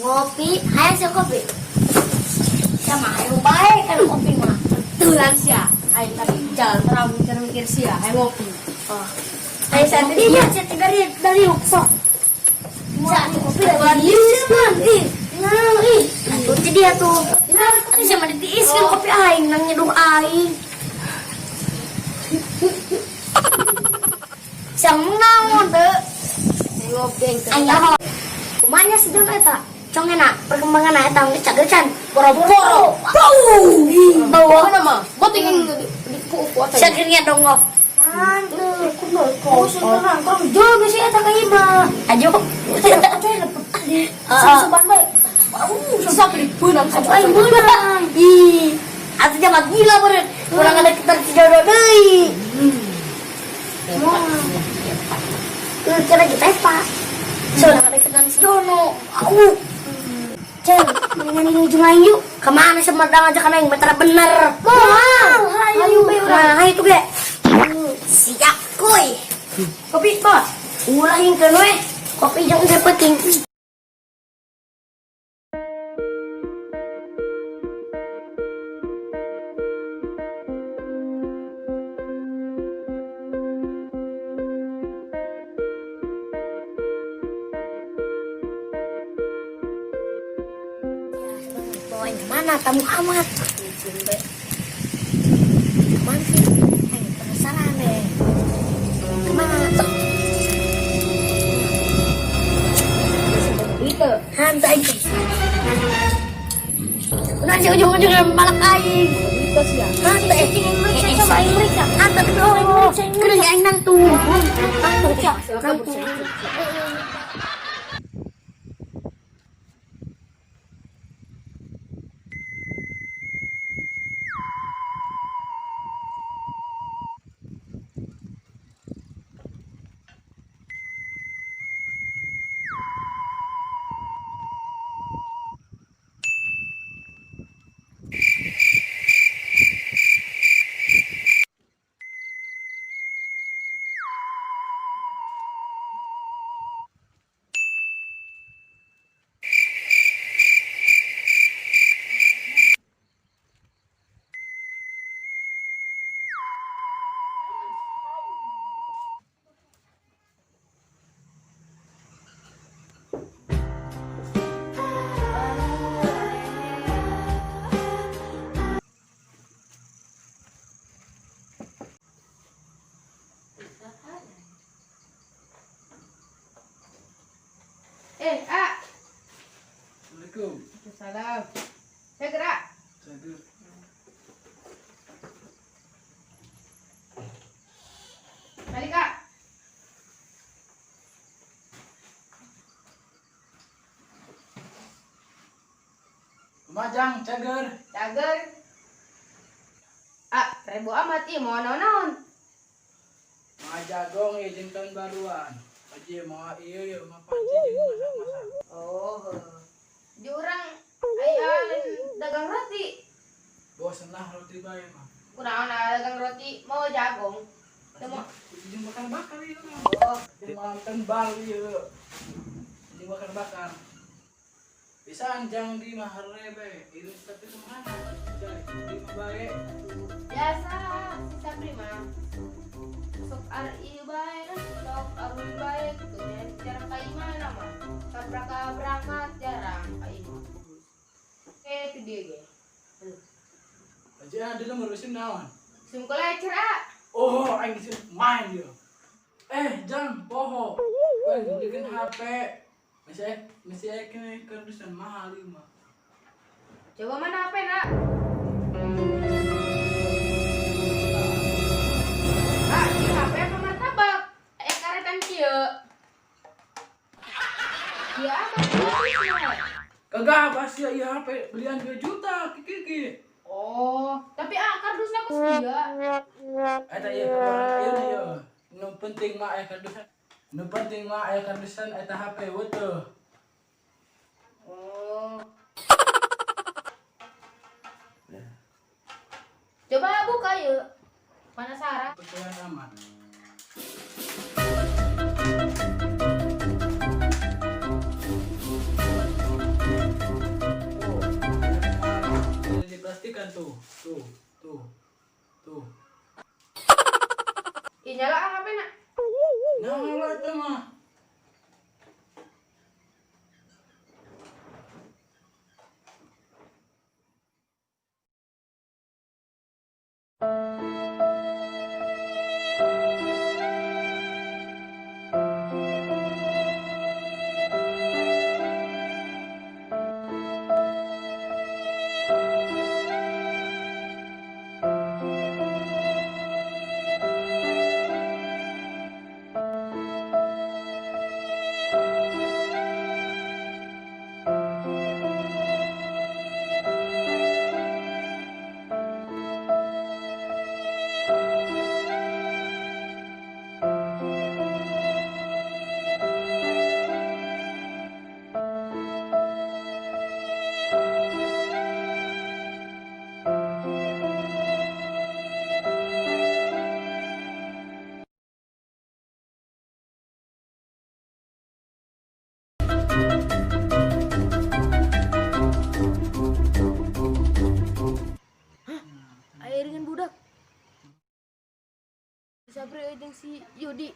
Ngopi, hayang sih kopi. Sama ayo bae kan kopi mah. Betulan sia. Aing tadi jalan terang mikir-mikir sia, aing ngopi. Oh. Ayo saya tadi ya, saya dari sok. Bisa kopi dari man. Ih, nah, ih. Atuh jadi atuh. Atuh sama ditiis kan kopi aing nang nyeduh aing. Sang naon teu? Aing ngopi aing teu. Aing nyaho. Kumanya si Jon eta? Congena perkembangan eta geus cagecan. Boro-boro. Bau. Bau. Mana mah? Boting yang di ku ku atuh. Sagirnya dong. Hantu. Oh, senteran. Kau jogo sih eta ka imah. Ajo. Suban bae. Bau, sampai beunang Aduh aing beunang. Ih. Atuh jamak gila beureun. Urang ada kita si jodoh deui. Wah. Kira kita Pak. Soalnya ada kenal si Dono. Au. Ceng, mendingan ini ujung aing yuk. Kemana semedang aja kan aing meter bener. Wah, ayo nah, ayo tuh ge. Siap kuy. Kopi, Bos. Ulah hingkeun we. Kopi jeung teh penting. Bawain kemana tamu amat? Kemana sih? Aing penasaran deh. Kemana? Itu. Hantai. Udah sih ujung-ujungnya malak aing. Itu sia. Hantai. Coba aing meriksa. Hantai oh, kering aing nang tuh. Nang tuh. Eh, A. Assalamualaikum. Salam. Saya gerak. Cager. Balik, Kak. Lumajang, cager. Cager. Ah, ribu amat ieu mau naon-naon. Mga jagong ya jeung tahun baruan. Aji mau iya ya mau panci jeung masak-masak. Oh. Di urang aya dagang roti. Bosen lah roti bae mah. Kunaon dagang roti mau jagong. Teu mau. Jeung bakar-bakar ieu mah. Oh, Jeung malam tahun baru ieu. Jeung bakar-bakar. Bisa anjang di mahare bae. Ieu tapi kemana? Di mah bae. Biasa si Sapri mah. Sok ar ieu bae lah, sok aruy bae gitu. Jarang ka imah mah. Sabraka berangkat jarang ka imah. Eh, itu dia ge. Aji ada nomor mesin naon? Sim kolecer ah. Oh, aing geus main dia. Eh, jang poho. Weh, belikan HP. Masih masih kene kardusan mahal ieu mah. Coba mana HP nak? Ah, ini HP apa martabak? Eh, karetan kieu. Ya apa? Kagak pasti ya HP belian 2 juta kiki. Oh, tapi ah kardusnya aku sedia. Eta ieu kabaran ayeuna ieu. Nu penting mah aya kardusan. Nu penting mah aya kardusan eta HP weutuh. Oh. Coba buka yuk. Penasaran. Betulan amat. Perhatikan tuh, tuh, tuh, tuh. Ih, nyala HP nak. Nyala itu mah. Airingan budak. Sabri jeung si Yudi.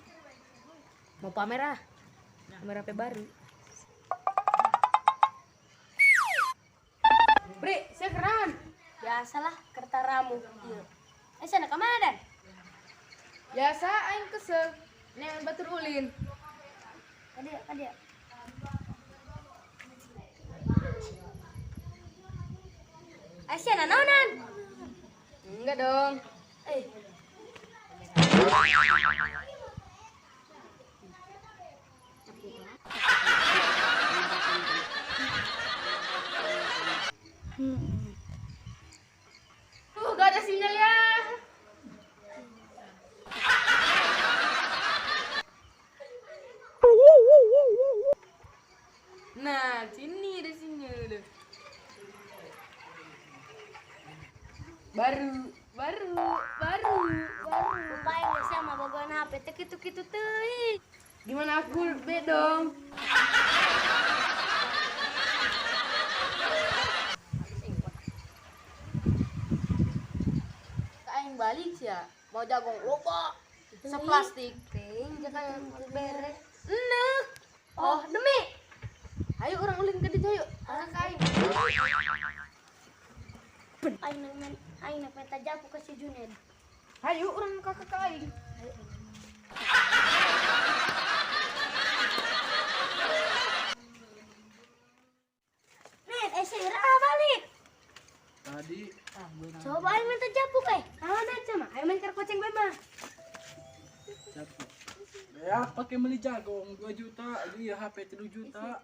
Mau pamer ah. Pamer HP baru. Bre, saya keren. Biasalah kertaramu. Iya. Eh, sana ke mana Dan? Biasa aing kesel. Neangan batur ulin. Ada, ada. Aisyah nanaonan? Enggak dong. Eh. Gak ada sinyal ya. Nah, sini ada sinyal. Baru. Lupa yang sama bogoan HP teh kitu-kitu teuing. Gimana aku be dong? Aing balik ya, mau jagung loba. Seplastik. Teuing jangan beres. Enek. Oh, demi. Ayo orang ulin ke dieu yuk. Orang ka aing. Aing nak minta japu ke si Juned. Ayo orang kakak ka aing. Ned, saya balik. Tadi coba aing minta japu eh. Ah, Ned sama. Aing main koceng bae mah. Japu. Ya, pakai beli jagung 2 juta, dia HP 3 juta.